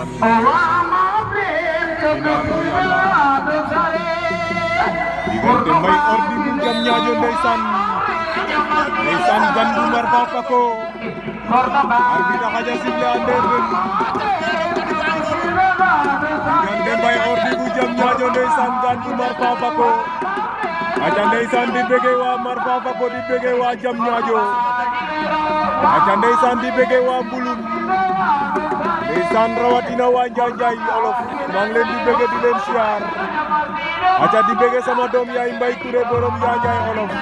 ndeysaan final bu yàlla diggante Mbaye Ordi bu Diamniadio ndeysaan Gan bu Mar Fafako arbitre xaja sifflé ande den diggante Mbaye Ordi bu Diamniadio ndeysaan Gan bu Mar Fafako aca ndeysaan di bëgge waa Mar Fafako di bëgge waa Diamniadio aca ndeysaan di bëgge waa Mbulum ndeysaan rawatina waa Njanjaay Olof maa ngi leen di bëgge di leen siyaar aca di bëgge sama doom yaay Mbaye Touré borom Njanjaay Olof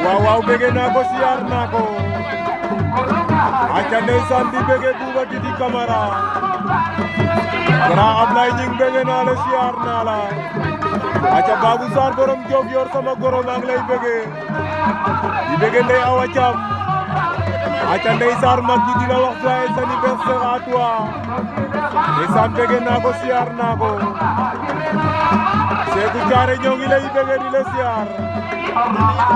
waaw waaw bëgge naa ko siyaar naa ko aca ndeysaan di bëgge Bouba Didi Camara Grand Ablaye Ñing bëgge naa la siyaar naa la aca Babou Sarr borom Diof yor sama goro maa ngi lay bëgge di bëgge Ndey Awa Thiam aca Ndey Sarr mag ji di la wax joyeux anniversaire à toi ndeysaan bëgge naa ko siyaar naa ko Seeku Caare ñoo ngi lay bëgge di la siyaar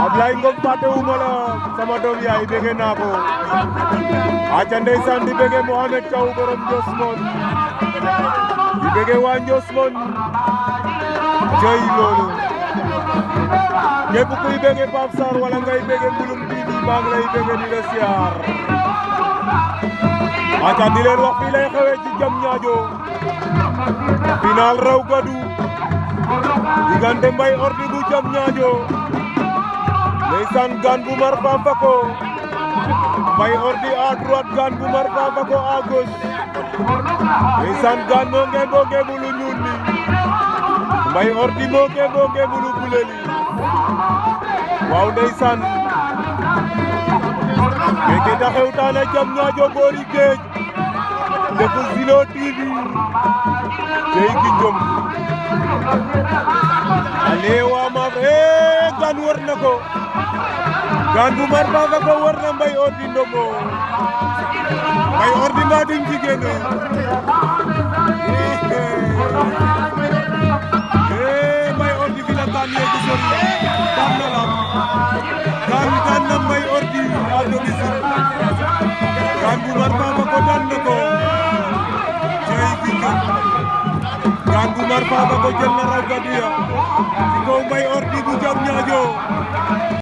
Ablaye Ngom fàttewuma la sama doom yaay bëgge naa ko aca ndeysaan di bëgge Mohamed Thiaw borom Ndiosmone di bëgge waa Ndiosmone jey loolu képp kuy bëgge Pape Sarr wala ngay bëgge Mbulum TV maa ngi lay bëgge di la siyaar aca di leen wax fii lay xewe ci Diamniadio final raw gadu diggante Mbaye Ordi bu Diamniadio ndeysaan Gan bu Mar Fafako Mbaye Ordi à droite Gan bu Mar Fafako à gauche ndeysaan Gan moo ngeembo lu ñuul li Mbaye Ordi moo ngeembo lu bule li waaw ndeysaan keke ta xewtaana Diamniadio boori géej dëkk Zilo TV jey ki jom ale waa maaf Gan wër na ko Gan bu Mar Fafako wër na Mbaye Ordi ndombo Mbaye Ordi mbaa duñ ci génn Mbaye Ordi fi la Gan yegg sori daan na la Gan daan na Mbaye Ordi à domicile Gan bu Mar Fafako daan na ko jey ki jom Gan bu Mar Fafako jël na raw gadu ya ci kaw Mbaye Ordi bu Diamniadio